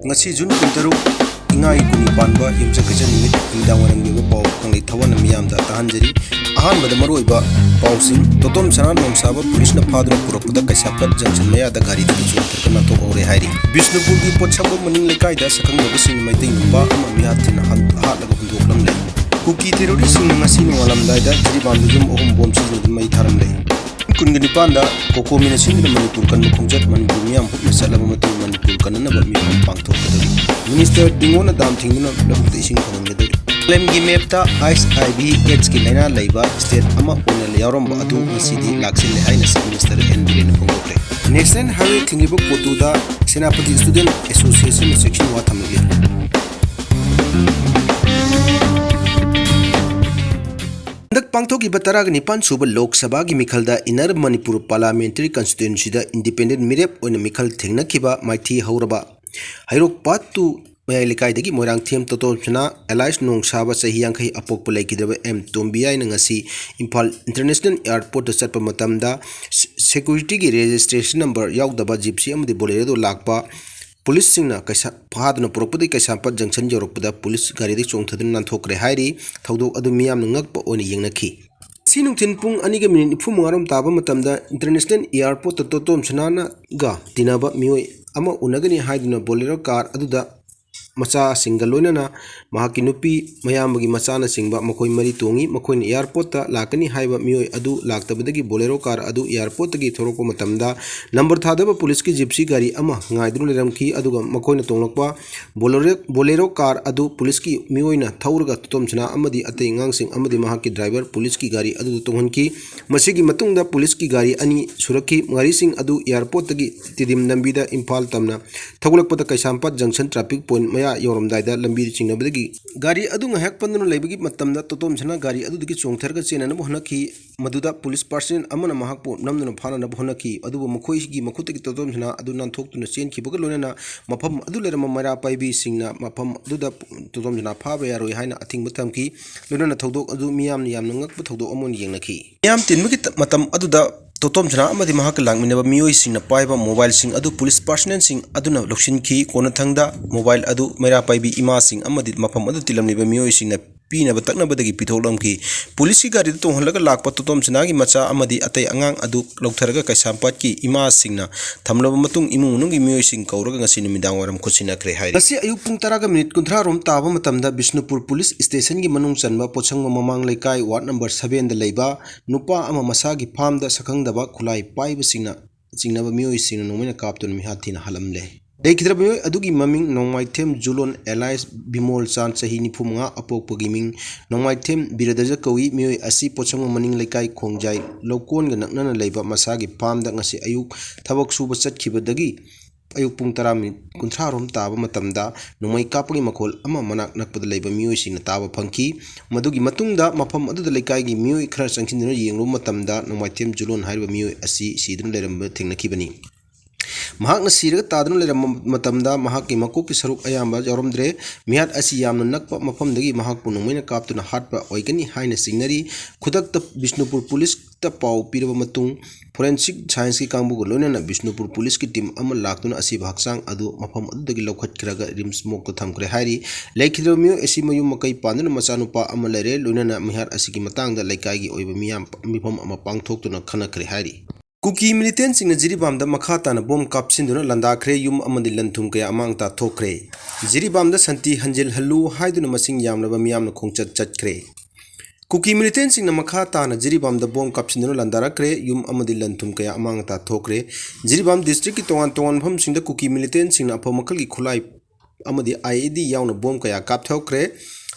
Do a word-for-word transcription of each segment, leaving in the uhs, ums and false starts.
ꯉꯁꯤ ꯖꯨꯟ ꯀꯨꯟꯇꯔꯨꯛ, ꯏꯉꯥꯒꯤ ꯀꯨꯟꯅꯤ ꯄꯥꯟꯕ ꯌꯨꯝꯁꯀꯩꯁ ꯅꯨꯃꯤꯠ ꯅꯨꯃꯤꯗꯥꯡ ꯋꯥꯏꯔꯝꯒꯤ ꯑꯣꯏꯕ ꯄꯥꯎ ꯈꯪꯂꯩ ꯊꯋꯥꯅ ꯃꯤꯌꯥꯝꯗ ꯇꯥꯍꯟꯖꯔꯤ꯫ ꯑꯍꯥꯟꯕꯗ ꯃꯔꯨꯑꯣꯏꯕ ꯄꯥꯎꯁꯤꯡ: ꯇꯣꯇꯣꯝ ꯁꯅꯥ ꯅꯣꯡꯁꯥꯕ ꯄꯨꯂꯤꯁꯅ ꯐꯥꯗꯨꯅ ꯄꯨꯔꯛꯄꯗ ꯀꯩꯁꯥꯝꯄꯥꯠ ꯖꯪꯁꯟ ꯃꯌꯥꯗ ꯒꯥꯔꯤꯗꯒꯤ ꯆꯣꯡꯊꯔꯒ ꯅꯥꯟꯊꯣꯛꯍꯧꯔꯦ ꯍꯥꯏꯔꯤ꯫ ꯕꯤꯁꯅꯨꯄꯨꯔꯒꯤ ꯄꯣꯠꯁꯪꯕꯝ ꯃꯅꯤꯡ ꯂꯩꯀꯥꯏꯗ ꯁꯛꯈꯪꯗꯕꯁꯤꯡꯅ ꯃꯩꯇꯩ ꯅꯨꯄꯥ ꯑꯃ ꯃꯤꯍꯥꯠ ꯊꯤꯅ ꯍꯥꯠ-, ꯍꯥꯠꯂꯒ ꯍꯨꯟꯗꯣꯛꯂꯝꯂꯦ꯫ ꯀꯨꯀꯤ ꯇꯦꯔꯣꯔꯤꯁꯁꯤꯡꯅ ꯉꯁꯤ ꯅꯣꯡꯉꯥꯜꯂꯝꯗꯥꯏꯗ ꯖꯤꯔꯤꯕꯥꯝꯗ ꯌꯨꯝ ꯑꯍꯨꯝ ꯕꯣꯝ ꯁꯤꯖꯤꯟꯅꯗꯨꯅ ꯃꯩ ꯊꯥꯔꯝꯂꯦ꯫ ꯀꯨꯟꯒ ꯅꯤꯄꯥꯟꯗ ꯀꯣꯀꯣꯃꯤꯅ ꯁꯤꯟꯗꯨꯅ ꯃꯅꯤꯄꯨꯔ ꯀꯟꯕ ꯈꯣꯡꯆꯠ ꯃꯅꯤꯄꯨꯔ ꯃꯤꯌꯥꯝ ꯍꯨꯞꯅ ꯆꯠꯂꯕ ꯃꯇꯨꯡ ꯃꯅꯤꯄꯨꯔ ꯀꯟꯅꯅꯕ ꯃꯤꯐꯝ ꯄꯥꯡꯊꯣꯛꯀꯗꯧꯔꯤ꯫ ꯃꯤꯅꯤꯁꯇꯔ ꯗꯤꯡꯒꯣꯅ ꯗꯥꯝ ꯊꯤꯡꯗꯨꯅ ꯂꯧꯕꯨꯛꯇ ꯏꯁꯤꯡ ꯈꯣꯝꯍꯟꯒꯗꯧꯔꯤ꯫ ꯃꯥꯂꯦꯝꯒꯤ ꯃꯦꯞꯇ ꯑꯩꯆ ꯑꯥꯏ ꯚꯤ ꯑꯦꯗꯁꯀꯤ ꯂꯥꯏꯅꯥ ꯂꯩꯕ ꯁ꯭ꯇꯦꯠ ꯑꯃ ꯑꯣꯏꯅ ꯌꯥꯎꯔꯝꯕ ꯑꯗꯨ ꯉꯁꯤꯗꯤ ꯂꯥꯛꯁꯤꯜꯂꯦ ꯍꯥꯏꯅ ꯆꯤꯐ ꯃꯤꯅꯤꯁꯇꯔ ꯑꯦꯟ ꯕꯤꯔꯦꯟꯅ ꯐꯣꯡꯗꯣꯛꯈ꯭ꯔꯦ꯫ ꯅꯦꯁꯅꯦꯜ ꯍꯥꯏꯋꯦ ꯊꯤꯡꯂꯤꯕ ꯀꯣꯇꯨꯗ ꯁꯦꯅꯥꯄꯇꯤ ꯁ꯭ꯇꯨꯗꯦꯟꯠ ꯑꯦꯁꯣꯁꯤꯌꯦꯁꯟꯅ ꯆꯦꯛꯁꯤꯟ ꯋꯥ ꯊꯝꯂꯛꯂꯤ꯫ ꯍꯟꯗꯛ ꯄꯥꯡꯊꯣꯛꯈꯤꯕ ꯇꯔꯥꯒ ꯅꯤꯄꯥꯟ ꯁꯨꯕ ꯂꯣꯛ ꯁꯚꯥꯒꯤ ꯃꯤꯈꯜꯗ ꯏꯟꯅꯔ ꯃꯅꯤꯄꯨꯔ ꯄꯥꯔꯂꯥꯃꯦꯟꯇꯔꯤ ꯀꯟꯁꯇꯤꯇ꯭ꯌꯨꯟꯁꯤꯗ ꯏꯟꯗꯤꯄꯦꯟꯗꯦꯟꯠ ꯃꯤꯔꯦꯞ ꯑꯣꯏꯅ ꯃꯤꯈꯜ ꯊꯦꯡꯅꯈꯤꯕ ꯃꯥꯏꯊꯤ ꯍꯧꯔꯕ ꯍꯩꯔꯣꯛ ꯄꯥꯠ ꯇꯨ ꯃꯌꯥꯏ ꯂꯩꯀꯥꯏꯗꯒꯤ ꯃꯣꯏꯔꯥꯡꯊꯦꯝ ꯇꯣꯇꯣꯝꯁꯅꯥ ꯑꯦꯂꯥꯏꯁ ꯅꯣꯡꯁꯥꯕ ꯆꯍꯤ ꯌꯥꯡꯈꯩ ꯑꯄꯣꯛꯄ ꯂꯩꯈꯤꯗ꯭ꯔꯕ ꯑꯦꯝ ꯇꯣꯝꯕꯤꯌꯥꯏꯅ ꯉꯁꯤ ꯏꯝꯐꯥꯜ ꯏꯟꯇꯔꯅꯦꯁꯅꯦꯜ ꯑꯦꯌꯔꯄꯣꯔꯠꯇ ꯆꯠꯄ ꯃꯇꯝꯗ ꯁꯦ-, ꯁꯦꯀ꯭ꯌꯨꯔꯤꯇꯤꯒꯤ ꯔꯦꯖꯤꯁꯇ꯭ꯔꯦꯁꯟ ꯅꯝꯕꯔ ꯌꯥꯎꯗꯕ ꯖꯤꯞꯁꯤ ꯑꯃꯗꯤ ꯕꯣꯂꯦꯔꯣꯗ ꯂꯥꯛꯄ ꯄꯨꯂꯤꯁꯁꯤꯡꯅ ꯀꯩꯁꯥ-, ꯐꯥꯗꯨꯅ ꯄꯨꯔꯛꯄꯗꯒꯤ ꯀꯩꯁꯥꯝꯄꯥꯠ ꯖꯪꯁꯟ ꯌꯧꯔꯛꯄꯗ ꯄꯨꯂꯤꯁ ꯒꯥꯔꯤꯗꯒꯤ ꯆꯣꯡꯊꯗꯨꯅ ꯅꯥꯟꯊꯣꯛꯈ꯭ꯔꯦ ꯍꯥꯏꯔꯤ꯫ ꯊꯧꯗꯣꯛ ꯑꯗꯨ ꯃꯤꯌꯥꯝꯅ ꯉꯛꯄ ꯑꯣꯏꯅ ꯌꯦꯡꯅꯈꯤ꯫ ꯉꯁꯤ ꯅꯨꯡꯊꯤꯜ ꯄꯨꯡ ꯑꯅꯤꯒ ꯃꯤꯅꯤꯠ ꯅꯤꯐꯨ ꯃꯉꯥꯔꯣꯝ ꯇꯥꯕ ꯃꯇꯝꯗ ꯏꯟꯇꯔꯅꯦꯁꯅꯦꯜ ꯑꯦꯌꯔꯄꯣꯔꯠꯇ ꯇꯣꯇꯣꯝ ꯁꯅꯥꯅꯒ ꯇꯤꯟꯅꯕ ꯃꯤꯑꯣꯏ ꯑꯃ ꯎꯅꯒꯅꯤ ꯍꯥꯏꯗꯨꯅ ꯕꯣꯂꯦꯔꯣ ꯀꯥꯔ ꯑꯗꯨꯗ ꯃꯆꯥꯁꯤꯡꯒ ꯂꯣꯏꯅꯅ ꯃꯍꯥꯛꯀꯤ ꯅꯨꯄꯤ, ꯃꯌꯥꯝꯕꯒꯤ ꯃꯆꯥꯅꯆꯤꯡꯕ ꯃꯈꯣꯏ ꯃꯔꯤ ꯇꯣꯡꯉꯤ꯫ ꯃꯈꯣꯏꯅ ꯑꯦꯌꯔꯄꯣꯔꯠꯇ ꯂꯥꯛꯀꯅꯤ ꯍꯥꯏꯕ ꯃꯤꯑꯣꯏ ꯑꯗꯨ ꯂꯥꯛꯇꯕꯗꯒꯤ ꯕꯣꯂꯦꯔꯣ ꯀꯥꯔ ꯑꯗꯨ ꯑꯦꯌꯔꯄꯣꯔꯠꯇꯒꯤ ꯊꯣꯔꯛꯄ ꯃꯇꯝꯗ ꯅꯝꯕꯔ ꯊꯥꯗꯕ ꯄꯨꯂꯤꯁꯀꯤ ꯖꯤꯞꯁꯤ ꯒꯥꯔꯤ ꯑꯃ ꯉꯥꯏꯗꯨꯅ ꯂꯩꯔꯝꯈꯤ, ꯑꯗꯨꯒ ꯃꯈꯣꯏꯅ ꯇꯣꯡꯂꯛꯄ ꯕꯣꯂꯦꯔꯣ, ꯕꯣꯂꯦꯔꯣ ꯀꯥꯔ ꯑꯗꯨ ꯄꯨꯂꯤꯁꯀꯤ ꯃꯤꯑꯣꯏꯅ ꯊꯧꯔꯒ ꯇꯣꯇꯣꯝꯁꯅꯥ ꯑꯃꯗꯤ ꯑꯇꯩ ꯑꯉꯥꯡꯁꯤꯡ ꯑꯃꯗꯤ ꯃꯍꯥꯛꯀꯤ ꯗ꯭ꯔꯥꯏꯚꯔ ꯄꯨꯂꯤꯁꯀꯤ ꯒꯥꯔꯤ ꯑꯗꯨꯗ ꯇꯣꯡꯍꯟꯈꯤ꯫ ꯃꯁꯤꯒꯤ ꯃꯇꯨꯡꯗ ꯄꯨꯂꯤꯁꯀꯤ ꯒꯥꯔꯤ ꯑꯅꯤ ꯁꯨꯔꯛꯈꯤ꯫ ꯒꯥꯔꯤꯁꯤꯡ ꯑꯗꯨ ꯑꯦꯌꯔꯄꯣꯔꯠꯇꯒꯤ ꯇꯤꯗꯤꯝ ꯂꯝꯕꯤꯗ ꯏꯝꯐꯥꯜ ꯇꯝꯅ ꯊꯧꯒꯠꯂꯛꯄꯗ ꯀꯩꯁꯥꯝꯄꯥꯠ ꯖꯪꯁꯟ ꯇ꯭ꯔꯥꯐꯤꯛ ꯄꯣꯏꯟꯠ ꯃꯌꯥ ꯌꯧꯔꯝꯗꯥꯏꯗ ꯂꯝꯕꯤꯗ ꯆꯤꯡꯅꯕꯗꯒꯤ ꯒꯥꯔꯤ ꯑꯗꯨ ꯉꯥꯏꯍꯥꯛ ꯄꯟꯗꯨꯅ ꯂꯩꯕꯒꯤ ꯃꯇꯝꯗ ꯇꯣꯇꯣꯝꯁꯅꯥ ꯒꯥꯔꯤ ꯑꯗꯨꯗꯒꯤ ꯆꯣꯡꯊꯔꯒ ꯆꯦꯟꯅꯅꯕ ꯍꯣꯠꯅꯈꯤ꯫ ꯃꯗꯨꯗ ꯄꯨꯂꯤꯁ ꯄꯥꯔꯁꯅꯦꯜ ꯑꯃꯅ ꯃꯍꯥꯛꯄꯨ ꯅꯝꯗꯨꯅ ꯐꯥꯅꯅꯕ ꯍꯣꯠꯅꯈꯤ, ꯑꯗꯨꯕꯨ ꯃꯈꯣꯏꯒꯤ ꯃꯈꯨꯠꯇꯒꯤ ꯇꯣꯇꯣꯝꯁꯅꯥ ꯑꯗꯨ ꯅꯥꯟꯊꯣꯛꯇꯨꯅ ꯆꯦꯟꯈꯤꯕꯒ ꯂꯣꯏꯅꯅ ꯃꯐꯝ ꯑꯗꯨ ꯂꯩꯔꯝꯕ ꯃꯩꯔꯥ ꯄꯥꯏꯕꯤꯁꯤꯡꯅ ꯃꯐꯝ ꯑꯗꯨꯗ ꯇꯣꯇꯣꯝꯁꯅꯥ ꯐꯥꯕ ꯌꯥꯔꯣꯏ ꯍꯥꯏꯅ ꯑꯊꯤꯡꯕ ꯊꯝꯈꯤ꯫ ꯂꯣꯏꯅꯅ ꯊꯧꯗꯣꯛ ꯑꯗꯨ ꯃꯤꯌꯥꯝꯅ ꯌꯥꯝꯅ ꯉꯛꯄ ꯊꯧꯗꯣꯛ ꯑꯃ ꯑꯣꯏꯅ ꯌꯦꯡꯅꯈꯤ꯫ ꯃꯤꯌꯥꯝ ꯇꯤꯟꯕꯒꯤ ꯃꯇꯝ ꯑꯗꯨꯗ ꯇꯣꯇꯣꯝ ꯁꯅꯥ ꯑꯃꯗꯤ ꯃꯍꯥꯛꯀ ꯂꯥꯛꯃꯤꯟꯅꯕ ꯃꯤꯑꯣꯏꯁꯤꯡꯅ ꯄꯥꯏꯕ ꯃꯣꯕꯥꯏꯜꯁꯤꯡ ꯑꯗꯨ ꯄꯨꯂꯤꯁ ꯄꯥꯔꯁꯅꯦꯜꯁꯤꯡ ꯑꯗꯨꯅ ꯂꯧꯁꯤꯟꯈꯤ꯫ ꯀꯣꯟꯅꯊꯪꯗ ꯃꯣꯕꯥꯏꯜ ꯑꯗꯨ ꯃꯩꯔꯥ ꯄꯥꯏꯕꯤ ꯏꯃꯥꯁꯤꯡ ꯑꯃꯗꯤ ꯃꯐꯝ ꯑꯗꯨ ꯇꯤꯜꯂꯝꯂꯤꯕ ꯃꯤꯑꯣꯏꯁꯤꯡꯅ ꯄꯤꯅꯕ ꯊꯛꯅꯕꯗꯒꯤ ꯄꯤꯊꯣꯛꯂꯝꯈꯤ꯫ ꯄꯨꯂꯤꯁꯀꯤ ꯒꯥꯔꯤꯗ ꯇꯣꯡꯍꯜꯂꯒ ꯂꯥꯛꯄ ꯇꯣꯇꯣꯝ ꯁꯅꯥꯒꯤ ꯃꯆꯥ ꯑꯃꯗꯤ ꯑꯇꯩ ꯑꯉꯥꯡ ꯑꯗꯨ ꯂꯧꯊꯔꯒ ꯀꯩꯁꯥꯝꯄꯥꯠꯀꯤ ꯏꯃꯥꯁꯤꯡꯅ ꯊꯝꯂꯕ ꯃꯇꯨꯡ ꯏꯃꯨꯡ ꯃꯅꯨꯡꯒꯤ ꯃꯤꯑꯣꯏꯁꯤꯡ ꯀꯧꯔꯒ ꯉꯁꯤ ꯅꯨꯃꯤꯗꯥꯡ ꯋꯥꯏꯔꯝ ꯈꯨꯠꯁꯤꯟꯅꯈ꯭ꯔꯦ ꯍꯥꯏꯔꯤ꯫ ꯉꯁꯤ ꯑꯌꯨꯛ ꯄꯨꯡ ꯇꯔꯥꯒ ꯃꯤꯅꯤꯠ ꯀꯨꯟꯊ꯭ꯔꯥ ꯔꯣꯝ ꯇꯥꯕ ꯃꯇꯝꯗ ꯕꯤꯁꯅꯨꯄꯨꯔ ꯄꯨꯂꯤꯁ ꯁ꯭ꯇꯦꯁꯟꯒꯤ ꯃꯅꯨꯡ ꯆꯟꯕ ꯄꯣꯠꯁꯪꯕꯝ ꯃꯃꯥꯡ ꯂꯩꯀꯥꯏ ꯋꯥꯔꯗ ꯅꯝꯕꯔ ꯁꯚꯦꯟꯗ ꯂꯩꯕ ꯅꯨꯄꯥ ꯑꯃ ꯃꯁꯥꯒꯤ ꯐꯥꯔꯝꯗ ꯁꯛꯈꯪꯗꯕ ꯈꯨꯠꯂꯥꯏ ꯄꯥꯏꯕꯁꯤꯡꯅ ꯆꯤꯡꯅꯕ ꯃꯤꯑꯣꯏꯁꯤꯡꯅ ꯅꯣꯡꯃꯩꯅ ꯀꯥꯞꯇꯨꯅ ꯃꯤꯍꯥꯠ ꯊꯤꯅ ꯍꯥꯠꯂꯝꯂꯦ꯫ ꯂꯩꯈꯤꯗ꯭ꯔꯕ ꯃꯤꯑꯣꯏ ꯑꯗꯨꯒꯤ ꯃꯃꯤꯡ ꯅꯣꯡꯃꯥꯏꯊꯦꯝ ꯖꯨꯂꯣꯟ alias ꯕꯤꯃꯣꯜ ꯆꯥꯟ, ꯆꯍꯤ ꯅꯤꯐꯨ ꯃꯉꯥ, ꯑꯄꯣꯛꯄꯒꯤ ꯃꯤꯡ ꯅꯣꯡꯃꯥꯏꯊꯦꯝ ꯕꯤꯔꯗꯖ ꯀꯧꯏ꯫ ꯃꯤꯑꯣꯏ ꯑꯁꯤ ꯄꯣꯠꯁꯪꯕꯝ ꯃꯅꯤꯡ ꯂꯩꯀꯥꯏ ꯈꯣꯡꯖꯥꯏ ꯂꯧꯀꯣꯟꯒ ꯅꯛꯅꯅ ꯂꯩꯕ ꯃꯁꯥꯒꯤ ꯐꯥꯔꯝꯗ ꯉꯁꯤ ꯑꯌꯨꯛ ꯊꯕꯛ ꯁꯨꯕ ꯆꯠꯈꯤꯕꯗꯒꯤ ꯑꯌꯨꯛ ꯄꯨꯡ ꯇꯔꯥ ꯃꯤꯅꯤꯠ ꯀꯨꯟꯊ꯭ꯔꯥ ꯔꯣꯝ ꯇꯥꯕ ꯃꯇꯝꯗ ꯅꯣꯡꯃꯩ ꯀꯥꯞꯄꯒꯤ ꯃꯈꯣꯜ ꯑꯃ ꯃꯅꯥꯛ ꯅꯛꯄꯗ ꯂꯩꯕ ꯃꯤꯑꯣꯏꯁꯤꯡꯅ ꯇꯥꯕ ꯐꯪꯈꯤ꯫ ꯃꯗꯨꯒꯤ ꯃꯇꯨꯡꯗ ꯃꯐꯝ ꯑꯗꯨꯗ ꯂꯩꯀꯥꯏꯒꯤ ꯃꯤꯑꯣꯏ ꯈꯔ ꯆꯪꯁꯤꯟꯗꯨꯅ ꯌꯦꯡꯂꯨꯕ ꯃꯇꯝꯗ ꯅꯣꯡꯃꯥꯏꯊꯦꯝ ꯖꯨꯂꯣꯟ ꯍꯥꯏꯔꯤꯕ ꯃꯤꯑꯣꯏ ꯑꯁꯤ ꯁꯤꯗꯨꯅ ꯂꯩꯔꯝꯕ ꯊꯦꯡꯅꯈꯤꯕꯅꯤ꯫ ꯃꯍꯥꯛꯅ ꯁꯤꯔꯒ ꯇꯥꯗꯨꯅ ꯂꯩꯔꯝꯕ ꯃꯇꯝꯗ ꯃꯍꯥꯛꯀꯤ ꯃꯀꯣꯛꯀꯤ ꯁꯔꯨꯛ ꯑꯌꯥꯝꯕ ꯌꯥꯎꯔꯝꯗ꯭ꯔꯦ꯫ ꯃꯤꯍꯥꯠ ꯑꯁꯤ ꯌꯥꯝꯅ ꯅꯛꯄ ꯃꯐꯝꯗꯒꯤ ꯃꯍꯥꯛꯄꯨ ꯅꯣꯡꯃꯩꯅ ꯀꯥꯞꯇꯨꯅ ꯍꯥꯠꯄ ꯑꯣꯏꯒꯅꯤ ꯍꯥꯏꯅ ꯆꯤꯡꯅꯔꯤ꯫ ꯈꯨꯗꯛꯇ ꯕꯤꯁꯅꯨꯄꯨꯔ ꯄꯨꯂꯤꯁꯇ ꯄꯥꯎ ꯄꯤꯔꯕ ꯃꯇꯨꯡ forensic scienceꯀꯤ ꯀꯥꯡꯕꯨꯒ ꯂꯣꯏꯅꯅ ꯕꯤꯁꯅꯨꯄꯨꯔ ꯄꯨꯂꯤꯁꯀꯤ team ꯑꯃ ꯂꯥꯛꯇꯨꯅ ꯑꯁꯤꯕ ꯍꯛꯆꯥꯡ ꯑꯗꯨ ꯃꯐꯝ ꯑꯗꯨꯗꯒꯤ ꯂꯧꯈꯠꯈ꯭ꯔꯒ RIMS morgueꯇ ꯊꯝꯈ꯭ꯔꯦ ꯍꯥꯏꯔꯤ꯫ ꯂꯩꯈꯤꯗ꯭ꯔꯕ ꯃꯤꯑꯣꯏ ꯑꯁꯤ ꯃꯌꯨꯝ ꯃꯀꯩ ꯄꯥꯟꯗꯨꯅ ꯃꯆꯥꯅꯨꯄꯥ ꯑꯃ ꯂꯩꯔꯦ, ꯂꯣꯏꯅꯅ ꯃꯤꯍꯥꯠ ꯑꯁꯤꯒꯤ ꯃꯇꯥꯡꯗ ꯂꯩꯀꯥꯏꯒꯤ ꯑꯣꯏꯕ ꯃꯤꯌꯥꯝ ꯃꯤꯐꯝ ꯑꯃ ꯄꯥꯡꯊꯣꯛꯇꯨꯅ ꯈꯟꯅꯈ꯭ꯔꯦ ꯍꯥꯏꯔꯤ꯫ ꯀꯨꯀꯤ militantꯁꯤꯡꯅ ꯖꯤꯔꯤꯕꯥꯝꯗ ꯃꯈꯥ ꯇꯥꯅ ꯕꯣꯝ ꯀꯥꯞꯁꯤꯟꯗꯨꯅ ꯂꯥꯟꯗꯥꯈ꯭ꯔꯦ, ꯌꯨꯝ ꯑꯃꯗꯤ ꯂꯟ ꯊꯨꯝ ꯀꯌꯥ ꯑꯃꯥꯡ ꯑꯇꯥ ꯊꯣꯛꯈ꯭ꯔꯦ꯫ ꯖꯤꯔꯤꯕꯥꯝꯗ ꯁꯥꯟꯇꯤ ꯍꯟꯖꯤꯜꯍꯜꯂꯨ ꯍꯥꯏꯗꯨꯅ ꯃꯁꯤꯡ ꯌꯥꯝꯂꯕ ꯃꯤꯌꯥꯝꯅ ꯈꯣꯡꯆꯠ ꯆꯠꯈ꯭ꯔꯦ꯫ ꯀꯨꯀꯤ militantꯁꯤꯡꯅ ꯃꯈꯥ ꯇꯥꯅ ꯖꯤꯔꯤꯕꯥꯝꯗ ꯕꯣꯝ ꯀꯥꯞꯁꯤꯟꯗꯨꯅ ꯂꯥꯟꯗꯥꯔꯛꯈ꯭ꯔꯦ, ꯌꯨꯝ ꯑꯃꯗꯤ ꯂꯟ ꯊꯨꯝ ꯀꯌꯥ ꯑꯃꯥꯡ ꯑꯇꯥ ꯊꯣꯛꯈ꯭ꯔꯦ꯫ ꯖꯤꯔꯤꯕꯥꯝ districtꯀꯤ ꯇꯣꯉꯥꯟ ꯇꯣꯉꯥꯟꯕ ꯃꯐꯝꯁꯤꯡꯗ ꯀꯨꯀꯤ militantꯁꯤꯡꯅ ꯑꯐꯕ ꯃꯈꯜꯒꯤ ꯈꯨꯠꯂꯥꯏ ꯑꯃꯗꯤ IED ꯌꯥꯎꯅ ꯕꯣꯝ ꯀꯌꯥ ꯀꯥꯞꯊꯣꯛꯈ꯭ꯔꯦ꯫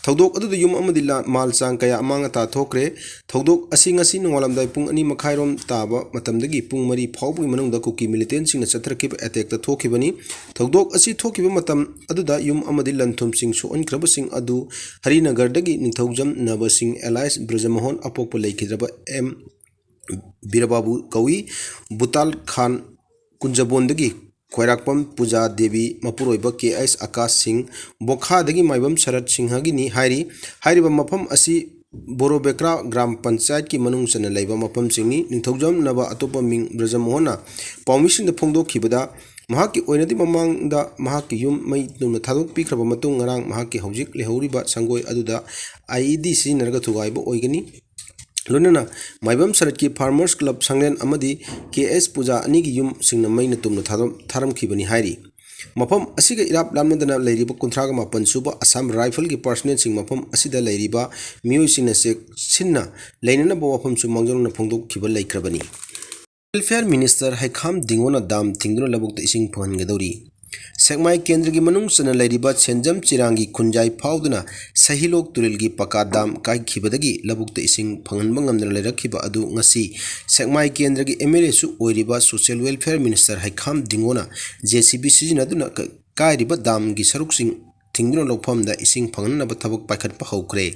ꯊꯧꯗꯣꯛ ꯑꯗꯨꯗ ꯌꯨꯝ ꯑꯃꯗꯤ ꯂꯥ-, ꯃꯥꯜ ꯆꯥꯡ ꯀꯌꯥ ꯑꯃꯥꯡ ꯑꯇꯥ ꯊꯣꯛꯈ꯭ꯔꯦ꯫ ꯊꯧꯗꯣꯛ ꯑꯁꯤ ꯉꯁꯤ ꯅꯣꯡꯉꯥꯜꯂꯝꯗꯥꯏ ꯄꯨꯡ ꯑꯅꯤ ꯃꯈꯥꯏꯔꯣꯝ ꯇꯥꯕ ꯃꯇꯝꯗꯒꯤ ꯄꯨꯡ ꯃꯔꯤ ꯐꯥꯎꯕꯒꯤ ꯃꯅꯨꯡꯗ ꯀꯨꯀꯤ militantꯁꯤꯡꯅ ꯆꯠꯊꯔꯛꯈꯤꯕ attackꯇ ꯊꯣꯛꯈꯤꯕꯅꯤ꯫ ꯊꯧꯗꯣꯛ ꯑꯁꯤ ꯊꯣꯛꯈꯤꯕ ꯃꯇꯝ ꯑꯗꯨꯗ ꯌꯨꯝ ꯑꯃꯗꯤ ꯂꯟ ꯊꯨꯝꯁꯤꯡ ꯁꯣꯛꯍꯟꯈ꯭ꯔꯕꯁꯤꯡ ꯑꯗꯨ ꯍꯔꯤꯅꯒꯔꯗꯒꯤ ꯅꯤꯡꯊꯧꯖꯝ ꯅꯕ ꯁꯤꯡ alias ꯕ꯭ꯔꯖꯃꯣꯍꯟ, ꯑꯄꯣꯛꯄ ꯂꯩꯈꯤꯗ꯭ꯔꯕ ꯑꯦꯝ ꯕꯤꯔꯕꯥꯕꯨ ꯀꯧꯏ, ꯕꯨꯇꯥꯜ ꯈꯥꯟ ꯀꯨꯟꯖꯕꯣꯟꯗꯒꯤ ꯈ꯭ꯋꯥꯏꯔꯥꯛꯄꯝ ꯄꯨꯖꯥ ꯗꯦꯕꯤ, ꯃꯄꯨꯔꯣꯏꯕ ꯀꯦ ꯑꯩꯆ ꯑꯀꯥꯁ ꯁꯤꯡ, ꯕꯣꯈꯥꯗꯒꯤ ꯃꯥꯏꯕꯝ ꯁꯔꯠ ꯁꯤꯡꯍꯒꯤꯅꯤ ꯍꯥꯏꯔꯤ꯫ ꯍꯥꯏꯔꯤꯕ ꯃꯐꯝ ꯑꯁꯤ ꯕꯣꯔꯣꯕꯦꯀ꯭ꯔꯥ ꯒ꯭ꯔꯥꯝ ꯄꯟꯆꯥꯌꯠꯀꯤ ꯃꯅꯨꯡ ꯆꯟꯅ ꯂꯩꯕ ꯃꯐꯝꯁꯤꯡꯅꯤ꯫ ꯅꯤꯡꯊꯧꯖꯝ ꯅꯕ ꯑꯇꯣꯞꯄ ꯃꯤꯡ ꯕ꯭ꯔꯖꯃꯣꯍꯟꯅ ꯄꯥꯎꯃꯤꯁꯤꯡꯗ ꯐꯣꯡꯗꯣꯛꯈꯤꯕꯗ, ꯃꯍꯥꯛꯀꯤ ꯑꯣꯏꯅꯗꯤ ꯃꯃꯥꯡꯗ ꯃꯍꯥꯛꯀꯤ ꯌꯨꯝ ꯃꯩ ꯇꯨꯝꯅ ꯊꯥꯗꯣꯛꯄꯤꯈ꯭ꯔꯕ ꯃꯇꯨꯡ, ꯉꯔꯥꯡ ꯃꯍꯥꯛꯀꯤ ꯍꯧꯖꯤꯛ ꯂꯩꯍꯧꯔꯤꯕ ꯁꯪꯒꯣꯏ ꯑꯗꯨꯗ ꯑꯥꯏ ꯏ ꯗꯤ ꯁꯤꯖꯤꯟꯅꯔꯒ ꯊꯨꯒꯥꯏꯕ ꯑꯣꯏꯒꯅꯤ꯫ ꯂꯣꯏꯅꯅ ꯃꯥꯏꯕꯝ ꯁꯔꯠꯀꯤ ꯐꯥꯔꯃꯔꯁ ꯀ꯭ꯂꯕ ꯁꯪꯂꯦꯟ ꯑꯃꯗꯤ ꯀꯦ ꯑꯦꯁ ꯄꯨꯖꯥ ꯑꯅꯤꯒꯤ ꯌꯨꯝꯁꯤꯡꯅ ꯃꯩꯅ ꯇꯨꯝꯅ ꯊꯥꯗꯣꯛ-, ꯊꯥꯔꯝꯈꯤꯕꯅꯤ ꯍꯥꯏꯔꯤ꯫ ꯃꯐꯝ ꯑꯁꯤꯒ ꯏꯔꯥꯞ ꯂꯥꯞꯅꯗꯅ ꯂꯩꯔꯤꯕ ꯀꯨꯟꯊ꯭ꯔꯥꯒ ꯃꯥꯄꯟ ꯁꯨꯕ ꯑꯁꯥꯝ ꯔꯥꯏꯐꯜꯒꯤ ꯄꯥꯔꯁꯅꯦꯜꯁꯤꯡ ꯃꯐꯝ ꯑꯁꯤꯗ ꯂꯩꯔꯤꯕ ꯃꯤꯑꯣꯏꯁꯤꯡꯅ ꯆꯦꯛꯁꯤꯟꯅ ꯂꯩꯅꯅꯕ ꯋꯥꯐꯝꯁꯨ ꯃꯥꯡꯖꯧꯅꯅ ꯐꯣꯡꯗꯣꯛꯈꯤꯕ ꯂꯩꯈ꯭ꯔꯕꯅꯤ꯫ ꯋꯦꯜꯐꯤꯌꯔ ꯃꯤꯅꯤꯁꯇꯔ ꯍꯩꯈꯥꯝ ꯗꯤꯡꯒꯣꯅ ꯗꯥꯝ ꯊꯤꯡꯗꯨꯅ ꯂꯧꯕꯨꯛꯇ ꯏꯁꯤꯡ ꯐꯪꯍꯟꯒꯗꯧꯔꯤ꯫ ꯁꯦꯛꯃꯥꯏ ꯀꯦꯟꯗ꯭ꯔꯒꯤ ꯃꯅꯨꯡ ꯆꯟꯅ ꯂꯩꯔꯤꯕ ꯁꯦꯟꯖꯝ ꯆꯤꯔꯥꯡꯒꯤ ꯈꯨꯟꯖꯥꯏ ꯐꯥꯎꯗꯨꯅ ꯁꯍꯤꯂꯣꯛ ꯇꯨꯔꯦꯜꯒꯤ ꯄꯀꯥ ꯗꯥꯝ ꯀꯥꯏꯈꯤꯕꯗꯒꯤ ꯂꯧꯕꯨꯛꯇ ꯏꯁꯤꯡ ꯐꯪꯍꯟꯕ ꯉꯝꯗꯅ ꯂꯩꯔꯛꯈꯤꯕ ꯑꯗꯨ ꯉꯁꯤ ꯁꯦꯛꯃꯥꯏ ꯀꯦꯟꯗ꯭ꯔꯒꯤ ꯑꯦꯝ ꯑꯦꯜ ꯑꯦꯁꯨ ꯑꯣꯏꯔꯤꯕ ꯁꯣꯁꯤꯌꯦꯜ ꯋꯦꯜꯐꯤꯌꯔ ꯃꯤꯅꯤꯁꯇꯔ ꯍꯩꯈꯥꯝ ꯗꯤꯡꯒꯣꯅ ꯖꯦ ꯁꯤ ꯕꯤ ꯁꯤꯖꯤꯟꯅꯗꯨꯅ ꯀ-, ꯀꯥꯏꯔꯤꯕ ꯗꯥꯝꯒꯤ ꯁꯔꯨꯛꯁꯤꯡ ꯊꯤꯡꯗꯨꯅ ꯂꯧꯐꯝꯗ ꯏꯁꯤꯡ ꯐꯪꯍꯟꯅꯕ ꯊꯕꯛ ꯄꯥꯏꯈꯠꯄ ꯍꯧꯈ꯭ꯔꯦ꯫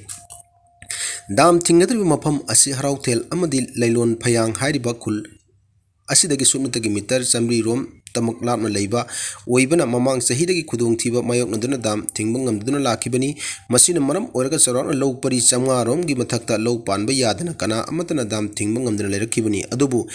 ꯗꯥꯝ ꯊꯤꯡꯒꯗꯧꯔꯤꯕ ꯃꯐꯝ ꯑꯁꯤ ꯍꯔꯥꯎꯊꯦꯜ ꯑꯃꯗꯤ ꯂꯩꯂꯣꯟ ꯐꯌꯥꯡ ꯍꯥꯏꯔꯤꯕ ꯈꯨꯜ ꯑꯁꯤꯗꯒꯤ ꯁꯨꯞꯅꯇꯒꯤ ꯃꯤꯇꯔ ꯆꯥꯃꯔꯤ ꯔꯣꯝ ꯇꯃꯛ ꯂꯥꯞꯅ ꯂꯩꯕ ꯑꯣꯏꯕꯅ, ꯃꯃꯥꯡ ꯆꯍꯤꯗꯒꯤ ꯈꯨꯗꯣꯡꯊꯤꯕ ꯃꯥꯌꯣꯛꯅꯗꯨꯅ ꯗꯥꯝ ꯊꯤꯡꯕ ꯉꯝꯗꯨꯅ ꯂꯥꯛꯈꯤꯕꯅꯤ꯫ ꯃꯁꯤꯅ ꯃꯔꯝ ꯑꯣꯏꯔꯒ ꯆꯥꯎꯔꯥꯛꯅ ꯂꯧ ꯄꯔꯤ ꯆꯥꯃꯉꯥ ꯔꯣꯝꯒꯤ ꯃꯊꯛꯇ ꯂꯧ ꯄꯥꯟꯕ ꯌꯥꯗꯅ ꯀꯅꯥ ꯑꯃꯠꯇꯅ ꯗꯥꯝ ꯊꯤꯡꯕ ꯉꯝꯗꯅ ꯂꯩꯔꯛꯈꯤꯕꯅꯤ꯫ ꯑꯗꯨꯕꯨ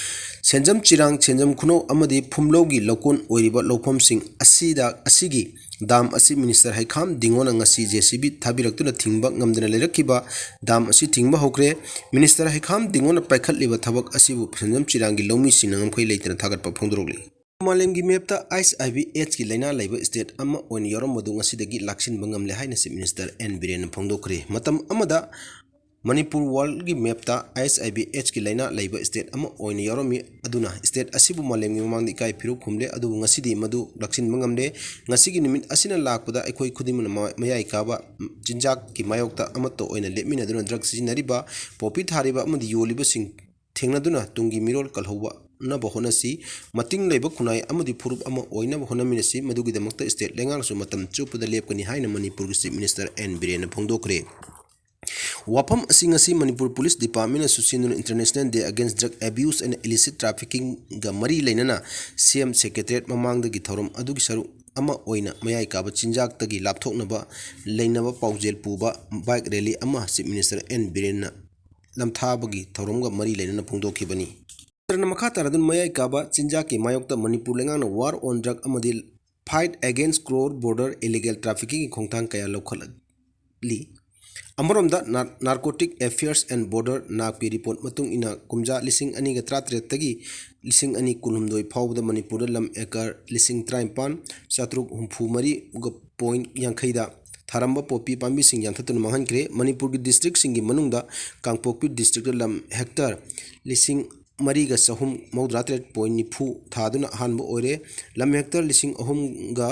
ꯁꯦꯟꯖꯝ ꯆꯤꯔꯥꯡ, ꯁꯦꯟꯖꯝ ꯈꯨꯅꯧ ꯑꯃꯗꯤ ꯐꯨꯝꯂꯧꯒꯤ ꯂꯧꯀꯣꯟ ꯑꯣꯏꯔꯤꯕ ꯂꯧꯐꯝꯁꯤꯡ ꯑꯁꯤꯗ, ꯑꯁꯤꯒꯤ ꯗꯥꯝ ꯑꯁꯤ ꯃꯤꯅꯤꯁꯇꯔ ꯍꯩꯈꯥꯝ ꯗꯤꯡꯒꯣꯅ ꯉꯁꯤ ꯖꯦ ꯁꯤ ꯕꯤ ꯊꯥꯕꯤꯔꯛꯇꯨꯅ ꯊꯤꯡꯕ ꯉꯝꯗꯅ ꯂꯩꯔꯛꯈꯤꯕ ꯗꯥꯝ ꯑꯁꯤ ꯊꯤꯡꯕ ꯍꯧꯈ꯭ꯔꯦ꯫ ꯃꯤꯅꯤꯁꯇꯔ ꯍꯩꯈꯥꯝ ꯗꯤꯡꯒꯣꯅ ꯄꯥꯏꯈꯠꯂꯤꯕ ꯊꯕꯛ ꯑꯁꯤꯕꯨ ꯁꯦꯟꯖꯝ ꯆꯤꯔꯥꯡꯒꯤ ꯂꯧꯃꯤꯁꯤꯡꯅ ꯉꯝꯈꯩ ꯂꯩꯇꯅ ꯊꯥꯒꯠꯄ ꯐꯣꯡꯗꯣꯔꯛꯂꯤ꯫ ꯃꯥꯂꯦꯝꯒꯤ ꯃꯦꯞꯇ ꯑꯩꯆ ꯑꯥꯏ ꯚꯤ ꯑꯦꯗꯁꯀꯤ ꯂꯥꯏꯅꯥ ꯂꯩꯕ ꯁ꯭ꯇꯦꯠ ꯑꯃ ꯑꯣꯏꯅ ꯌꯥꯎꯔꯝꯕꯗꯨ ꯉꯁꯤꯗꯒꯤ ꯂꯥꯛꯁꯤꯟꯕ ꯉꯝꯂꯦ ꯍꯥꯏꯅ ꯆꯤꯐ ꯃꯤꯅꯤꯁꯇꯔ ꯑꯦꯟ ꯕꯤꯔꯦꯟꯅ ꯐꯣꯡꯗꯣꯛꯈ꯭ꯔꯦ꯫ ꯃꯇꯝ ꯑꯃꯗ ꯃꯅꯤꯄꯨꯔ ꯋꯥꯔꯜꯒꯤ ꯃꯦꯞꯇ ꯑꯩꯆ ꯑꯥꯏ ꯚꯤ ꯑꯦꯗꯁꯀꯤ ꯂꯥꯏꯅꯥ ꯂꯩꯕ ꯁ꯭ꯇꯦꯠ ꯑꯃ ꯑꯣꯏꯅ ꯌꯥꯎꯔꯝꯃꯤ꯫ ꯑꯗꯨꯅ ꯁ꯭ꯇꯦꯠ ꯑꯁꯤꯕꯨ ꯃꯥꯂꯦꯝꯒꯤ ꯃꯃꯥꯡꯗ ꯏꯀꯥꯏ ꯐꯤꯔꯨꯛ ꯈꯨꯝꯂꯦ꯫ ꯑꯗꯨꯕꯨ ꯉꯁꯤꯗꯤ ꯃꯗꯨ ꯂꯥꯛꯁꯤꯟꯕ ꯉꯝꯂꯦ꯫ ꯉꯁꯤꯒꯤ ꯅꯨꯃꯤꯠ ꯑꯁꯤꯅ ꯂꯥꯛꯄꯗ ꯑꯩꯈꯣꯏ ꯈꯨꯗꯤꯡꯃꯛꯅ ꯃ-, ꯃꯌꯥꯏ ꯀꯥꯕ, ꯆꯤꯟꯖꯥꯛꯀꯤ ꯃꯥꯌꯣꯛꯇ ꯑꯃꯠꯇ ꯑꯣꯏꯅ ꯂꯦꯞꯃꯤꯟꯅꯗꯨꯅ ꯗ꯭ꯔꯒ ꯁꯤꯖꯤꯟꯅꯔꯤꯕ, ꯄꯣꯄꯤ ꯊꯥꯔꯤꯕ ꯑꯃꯗꯤ ꯌꯣꯜꯂꯤꯕꯁꯤꯡ ꯊꯦꯡꯅꯗꯨꯅ ꯇꯨꯡꯒꯤ ꯃꯤꯔꯣꯜ ꯀꯜꯍꯧꯅꯕ ꯍꯣꯠꯅꯁꯤ꯫ ꯃꯇꯤꯡ ꯂꯩꯕ ꯈꯨꯟꯅꯥꯏ ꯑꯃꯗꯤ ꯐꯨꯔꯨꯞ ꯑꯃ ꯑꯣꯏꯅꯕ ꯍꯣꯠꯅꯃꯤꯟꯅꯁꯤ꯫ ꯃꯗꯨꯒꯤꯗꯃꯛꯇ ꯁ꯭ꯇꯦꯠ ꯂꯩꯉꯥꯛꯅꯁꯨ ꯃꯇꯝ ꯆꯨꯞꯄꯗ ꯂꯦꯞꯀꯅꯤ ꯍꯥꯏꯅ ꯃꯅꯤꯄꯨꯔꯒꯤ ꯆꯤꯐ ꯃꯤꯅꯤꯁꯇꯔ ꯑꯦꯟ ꯕꯤꯔꯦꯟꯅ ꯐꯣꯡꯗꯣꯛꯈ꯭ꯔꯦ꯫ ꯋꯥꯐꯝ ꯑꯁꯤ ꯉꯁꯤ ꯃꯅꯤꯄꯨꯔ ꯄꯨꯂꯤꯁ ꯗꯤꯄꯥꯔꯠꯃꯦꯟꯅ ꯁꯨꯠꯁꯦꯟꯗꯨꯅ International Day Against Drug Abuse and Illicit Traffickingꯒ ꯃꯔꯤ ꯂꯩꯅꯅ ꯁꯤ ꯑꯦꯝ ꯁꯦꯀ꯭ꯔꯦꯇꯔꯤꯌꯦꯠ ꯃꯃꯥꯡꯗꯒꯤ ꯊꯧꯔꯝ ꯑꯗꯨꯒꯤ ꯁꯔꯨꯛ ꯑꯃ ꯑꯣꯏꯅ ꯃꯌꯥꯏ ꯀꯥꯕ ꯆꯤꯟꯖꯥꯛꯇꯒꯤ ꯂꯥꯞꯊꯣꯛꯅꯕ ꯂꯩꯅꯕ ꯄꯥꯎꯖꯦꯜ ꯄꯨꯕ bike rally ꯑꯃ Chief Minister N ꯕꯤꯔꯦꯟꯅ ꯂꯝꯊꯥꯕꯒꯤ ꯊꯧꯔꯝꯒ ꯃꯔꯤ ꯂꯩꯅꯅ ꯐꯣꯡꯗꯣꯛꯈꯤꯕꯅꯤ꯫ ꯃꯈꯥ ꯇꯥꯔꯗꯨꯅ ꯃꯌꯥꯏ ꯀꯥꯕ ꯆꯤꯟꯖꯥꯛꯀꯤ ꯃꯥꯌꯣꯛꯇ ꯃꯅꯤꯄꯨꯔ ꯂꯩꯉꯥꯛꯅ war on drug ꯑꯃꯗꯤ fight against cross border illegal trafficking ꯒꯤ ꯈꯣꯡꯊꯥꯡ ꯀꯌꯥ ꯂꯧꯈꯠꯂꯤ꯫ ꯑꯃꯔꯣꯝꯗ, ꯅꯥ-, Narcotic Affairs and Border, ꯅꯥꯛꯀꯤ report ꯃꯇꯨꯡ ꯏꯟꯅ, ꯀꯨꯝꯖꯥ ꯂꯤꯁꯤꯡ ꯑꯅꯤꯒ ꯇꯔꯥꯇꯔꯦꯠꯇꯒꯤ ꯂꯤꯁꯤꯡ ꯑꯅꯤ ꯀꯨꯟꯍꯨꯝꯗꯣꯏ ꯐꯥꯎꯕꯗ ꯃꯅꯤꯄꯨꯔꯗ ꯂꯝ acre ꯂꯤꯁꯤꯡ ꯇꯔꯥꯅꯤꯄꯥꯟ ꯆꯥꯇ꯭ꯔꯨꯛ ꯍꯨꯝꯐꯨ ꯃꯔꯤꯒ point ꯌꯥꯡꯈꯩꯗ ꯊꯥꯔꯝꯕ ꯄꯣꯄꯤ ꯄꯥꯝꯕꯤꯁꯤꯡ ꯌꯥꯟꯊꯠꯇꯨꯅ ꯃꯥꯡꯍꯟꯈ꯭ꯔꯦ꯫ ꯃꯅꯤꯄꯨꯔꯒꯤ district ꯁꯤꯡꯒꯤ ꯃꯅꯨꯡꯗ ꯀꯥꯡꯄꯣꯛꯄꯤ district ꯇ ꯂꯝ hectare ꯂꯤꯁꯤꯡ ꯃꯔꯤꯒ ꯆꯍꯨꯝ ꯃꯧꯗ꯭ꯔꯥ ꯇꯔꯦꯠ point ꯅꯤꯐꯨ ꯊꯥꯗꯨꯅ ꯑꯍꯥꯟꯕ ꯑꯣꯏꯔꯦ꯫ ꯂꯝ hectare ꯂꯤꯁꯤꯡ ꯑꯍꯨꯝꯒ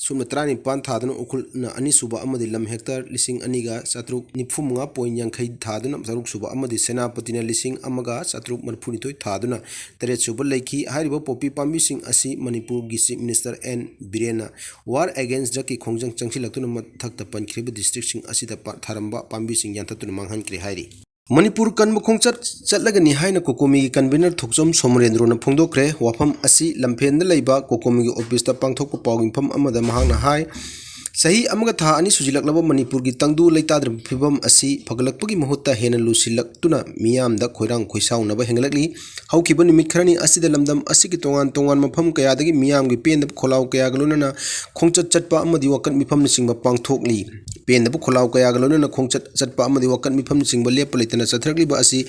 ꯁꯨꯞꯅ ꯇꯔꯥꯅꯤꯄꯥꯟ ꯊꯥꯗꯨꯅ ꯎꯈ꯭ꯔꯨꯜꯅ ꯑꯅꯤꯁꯨꯕ ꯑꯃꯗꯤ ꯂꯝ hectare ꯂꯤꯁꯤꯡ ꯑꯅꯤꯒ ꯆꯥꯇ꯭ꯔꯨꯛ ꯅꯤꯐꯨ ꯃꯉꯥ point ꯌꯥꯡꯈꯩ ꯊꯥꯗꯨꯅ ꯇꯔꯨꯛꯁꯨꯕ ꯑꯃꯗꯤ ꯁꯦꯅꯥꯄꯇꯤꯅ ꯂꯤꯁꯤꯡ ꯑꯃꯒ ꯆꯥꯇ꯭ꯔꯨꯛ ꯃꯔꯤꯐꯨꯅꯤꯊꯣꯏ ꯊꯥꯗꯨꯅ ꯇꯔꯦꯠꯁꯨꯕ ꯂꯩꯈꯤ꯫ ꯍꯥꯏꯔꯤꯕ ꯄꯣꯄꯤ ꯄꯥꯝꯕꯤꯁꯤꯡ ꯑꯁꯤ ꯃꯅꯤꯄꯨꯔꯒꯤ Chief Minister N ꯕꯤꯔꯦꯟꯅ war against drug ꯀꯤ ꯈꯣꯡꯖꯪ ꯆꯪꯁꯤꯜꯂꯛꯇꯨꯅ ꯃꯊꯛꯇ ꯄꯟꯈ꯭ꯔꯤꯕ district ꯁꯤꯡ ꯑꯁꯤꯗ ꯄ-, ꯊꯥꯔꯝꯕ ꯄꯥꯝꯕꯤꯁꯤꯡ ꯌꯥꯟꯊꯠꯇꯨꯅ ꯃꯥꯡꯍꯟꯈ꯭ꯔꯦ ꯍꯥꯏꯔꯤ꯫ ꯃꯅꯤꯄꯨꯔ ꯀꯟꯕ ꯈꯣꯡꯆꯠ ꯆꯠꯂꯒꯅꯤ ꯍꯥꯏꯅ ꯀꯣꯀꯣꯃꯤꯒꯤ convener ꯊꯣꯛꯆꯣꯝ ꯁꯣꯃꯔꯦꯟꯗ꯭ꯔꯣꯅ ꯐꯣꯡꯗꯣꯛꯈ꯭ꯔꯦ꯫ ꯋꯥꯐꯝ ꯑꯁꯤ ꯂꯝꯐꯦꯟꯗ ꯂꯩꯕ ꯀꯣꯀꯣꯃꯤꯒꯤ office ꯇ ꯄꯥꯡꯊꯣꯛꯄ ꯄꯥꯎ ꯃꯤꯐꯝ ꯑꯃꯗ ꯃꯍꯥꯛꯅ ꯍꯥꯏ, ꯆꯍꯤ ꯑꯃꯒ ꯊꯥ ꯑꯅꯤ ꯁꯨꯖꯤꯜꯂꯛꯂꯕ ꯃꯅꯤꯄꯨꯔꯒꯤ ꯇꯪꯗꯨ ꯂꯩꯇꯥꯗ꯭ꯔꯕ ꯐꯤꯕꯝ ꯑꯁꯤ ꯐꯒꯠꯂꯛꯄꯒꯤ ꯃꯍꯨꯠꯇ ꯍꯦꯟꯅ ꯂꯨꯁꯤꯜꯂꯛꯇꯨꯅ ꯃꯤꯌꯥꯝꯗ ꯈꯣꯏꯔꯥꯡ ꯈꯣꯏꯁꯥꯎꯅꯕ ꯍꯦꯟꯒꯠꯂꯛꯂꯤ꯫ ꯍꯧꯈꯤꯕ ꯅꯨꯃꯤꯠ ꯈꯔꯅꯤ ꯑꯁꯤꯗ ꯂꯝꯗꯝ ꯑꯁꯤꯒꯤ ꯇꯣꯉꯥꯟ ꯇꯣꯉꯥꯟꯕ ꯃꯐꯝ ꯀꯌꯥꯗꯒꯤ ꯃꯤꯌꯥꯝꯒꯤ ꯄꯦꯟꯗꯕ ꯈꯣꯜꯂꯥꯎ ꯀꯌꯥꯒ ꯂꯣꯏꯅꯅ ꯈꯣꯡꯆꯠ ꯆꯠꯄ ꯑꯃꯗꯤ ꯋꯥꯀꯠ ꯃꯤꯐꯝꯅꯆꯤꯡꯕ ꯄꯥꯡꯊꯣꯛꯂꯤ꯫ ꯄꯦꯟꯗꯕ ꯈꯣꯜꯂꯥꯎ ꯀꯌꯥꯒ ꯂꯣꯏꯅꯅ ꯈꯣꯡꯆꯠ ꯆꯠꯄ ꯑꯃꯗꯤ ꯋꯥꯀꯠ ꯃꯤꯐꯝꯅꯆꯤꯡꯕ ꯂꯦꯞꯄ ꯂꯩꯇꯅ ꯆꯠꯊꯔꯛꯂꯤꯕ ꯑꯁꯤ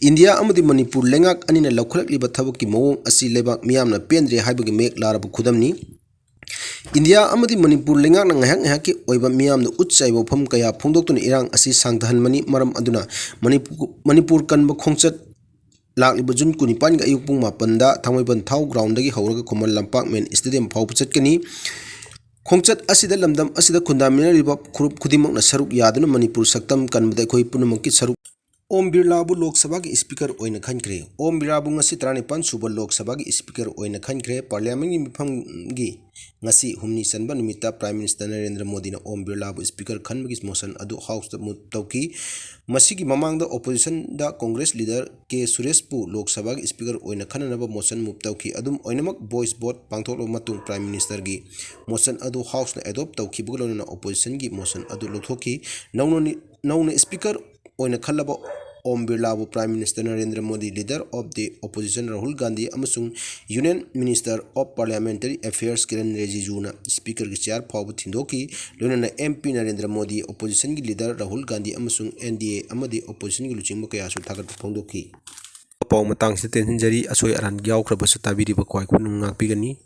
ꯏꯟꯗꯤꯌꯥ ꯑꯃꯗꯤ ꯃꯅꯤꯄꯨꯔ ꯂꯩꯉꯥꯛ ꯑꯅꯤꯅ ꯂꯧꯈꯠꯂꯛꯂꯤꯕ ꯊꯕꯛꯀꯤ ꯃꯑꯣꯡ ꯑꯁꯤ ꯂꯩꯕꯥꯛ ꯃꯤꯌꯥꯝꯅ ꯄꯦꯟꯗ꯭ꯔꯦ ꯍꯥꯏꯕꯒꯤ ꯃꯌꯦꯛ ꯂꯥꯔꯕ ꯈꯨꯗꯝꯅꯤ꯫ ꯏꯟꯗꯤꯌꯥ ꯑꯃꯗꯤ ꯃꯅꯤꯄꯨꯔ ꯂꯩꯉꯥꯛꯅ ꯉꯥꯏꯍꯥꯛ ꯉꯥꯏꯍꯥꯛꯀꯤ ꯑꯣꯏꯕ ꯃꯤꯌꯥꯝꯗ ꯎꯠ ꯆꯥꯏꯕ ꯋꯥꯐꯝ ꯀꯌꯥ ꯐꯣꯡꯗꯣꯛꯇꯨꯅ ꯏꯔꯥꯡ ꯑꯁꯤ ꯁꯥꯡꯊꯍꯟꯕꯅꯤ꯫ ꯃꯔꯝ ꯑꯗꯨꯅ ꯃꯅꯤꯄꯨꯔ, ꯃꯅꯤꯄꯨꯔ ꯀꯟꯕ ꯈꯣꯡꯆꯠ ꯂꯥꯛꯂꯤꯕ ꯖꯨꯟ ꯀꯨꯟꯅꯤꯄꯥꯟꯒꯤ ꯑꯌꯨꯛ ꯄꯨꯡ ꯃꯥꯄꯟꯗ ꯊꯥꯡꯃꯩꯕꯟ ꯊꯥꯎ ground ꯗꯒꯤ ꯍꯧꯔꯒ ꯈꯨꯃꯟ ꯂꯝꯄꯥꯛ main stadium ꯐꯥꯎꯕ ꯆꯠꯀꯅꯤ꯫ ꯈꯣꯡꯆꯠ ꯑꯁꯤꯗ ꯂꯝꯗꯝ ꯑꯁꯤꯗ ꯈꯨꯟꯗꯥꯃꯤꯟꯅꯔꯤꯕ ꯐꯨꯔꯨꯞ ꯈꯨꯗꯤꯡꯃꯛꯅ ꯁꯔꯨꯛ ꯌꯥꯗꯨꯅ ꯃꯅꯤꯄꯨꯔ ꯁꯛꯇꯝ ꯀꯟꯕꯗ ꯑꯩꯈꯣꯏ ꯄꯨꯝꯅꯃꯛꯀꯤ ꯁꯔꯨꯛ ꯑꯣꯝ ꯕꯤꯔꯂꯥꯕꯨ ꯂꯣꯛ ꯁꯚꯥꯒꯤ ꯁ꯭ꯄꯤꯀꯔ ꯑꯣꯏꯅ ꯈꯟꯈ꯭ꯔꯦ꯫ ꯑꯣꯝ ꯕꯤꯔꯂꯥꯕꯨ ꯉꯁꯤ ꯇꯔꯥꯅꯤꯄꯥꯟ ꯁꯨꯕ ꯂꯣꯛ ꯁꯚꯥꯒꯤ ꯁ꯭ꯄꯤꯀꯔ ꯑꯣꯏꯅ ꯈꯟꯈ꯭ꯔꯦ꯫ ꯄꯥꯔꯂꯤꯌꯥꯃꯦꯟꯒꯤ ꯃꯤꯐꯝꯒꯤ ꯉꯁꯤ ꯍꯨꯝꯅꯤ ꯆꯟꯕ ꯅꯨꯃꯤꯠꯇ ꯄ꯭ꯔꯥꯏꯝ ꯃꯤꯅꯤꯁꯇꯔ ꯅꯔꯦꯟꯗ꯭ꯔ ꯃꯣꯗꯤꯅ ꯑꯣꯝ ꯕꯤꯔꯂꯥꯕꯨ ꯁ꯭ꯄꯤꯀꯔ ꯈꯟꯕꯒꯤ ꯃꯣꯁꯟ ꯑꯗꯨ ꯍꯥꯎꯁꯇ ꯃꯨꯚ ꯇꯧꯈꯤ꯫ ꯃꯁꯤꯒꯤ ꯃꯃꯥꯡꯗ ꯑꯣꯄꯣꯖꯤꯁꯟꯗ ꯀꯣꯡꯒ꯭ꯔꯦꯁ ꯂꯤꯗꯔ ꯀꯦ ꯁꯨꯔꯦꯁꯄꯨ ꯂꯣꯛ ꯁꯚꯥꯒꯤ ꯁ꯭ꯄꯤꯀꯔ ꯑꯣꯏꯅ ꯈꯟꯅꯅꯕ ꯃꯣꯁꯟ ꯃꯨꯚ ꯇꯧꯈꯤ꯫ ꯑꯗꯨꯝ ꯑꯣꯏꯅꯃꯛ, ꯚꯣꯏꯁ ꯚꯣꯠ ꯄꯥꯡꯊꯣꯛꯂꯕ ꯃꯇꯨꯡ ꯄ꯭ꯔꯥꯏꯝ ꯃꯤꯅꯤꯁꯇꯔꯒꯤ ꯃꯣꯁꯟ ꯑꯗꯨ ꯍꯥꯎꯁꯅ ꯑꯦꯗꯣꯞ ꯇꯧꯈꯤꯕꯒ ꯂꯣꯏꯅꯅ ꯑꯣꯄꯣꯖꯤꯁꯟꯒꯤ ꯃꯣꯁꯟ ꯑꯗꯨ ꯂꯧꯊꯣꯛꯈꯤ꯫ ꯅꯧꯅ ꯅꯤ-, ꯅꯧꯅ ꯁ꯭ꯄꯤꯀꯔ ꯑꯣꯏꯅ ꯈꯜꯂꯕ ꯑꯣꯝ ꯕꯤꯔꯂꯥꯕꯨ prime minister Narendra Modi, leader of the opposition Rahul Gandhi ꯑꯃꯁꯨꯡ union minister of parliamentary affairs Kiren ꯔꯤꯖꯤꯖꯨꯅ ꯁ꯭ꯄꯤꯀꯔꯒꯤ ꯆꯤꯌꯥꯔ ꯐꯥꯎꯕ ꯊꯤꯟꯗꯣꯛꯈꯤ꯫ ꯂꯣꯏꯅꯅ ꯑꯦꯝ ꯄꯤ ꯅꯔꯦꯟꯗ꯭ꯔ ꯃꯣꯗꯤ, ꯑꯣꯄꯣꯖꯤꯁꯟꯒꯤ ꯂꯤꯗꯔ ꯔꯥꯍꯨꯜ ꯒꯥꯟꯙꯤ ꯑꯃꯁꯨꯡ ꯑꯦꯟ ꯗꯤ ꯑꯦ ꯑꯃꯗꯤ ꯑꯣꯄꯣꯖꯤꯁꯟꯒꯤ ꯂꯨꯆꯤꯡꯕ ꯀꯌꯥꯁꯨ ꯊꯥꯒꯠꯄ ꯐꯣꯡꯗꯣꯛꯈꯤ꯫ ꯄꯥꯎ ꯃꯇꯥꯡꯁꯤꯗ ꯇꯦꯟꯁꯤꯟꯖꯔꯤ꯫ ꯑꯁꯣꯏ ꯑꯔꯥꯟ ꯌꯥꯎꯈ꯭ꯔꯕꯁꯨ ꯇꯥꯕꯤꯔꯤꯕ ꯈ꯭ꯋꯥꯏ ꯈꯨꯅꯨꯡ ꯉꯥꯛꯄꯤꯒꯅꯤ꯫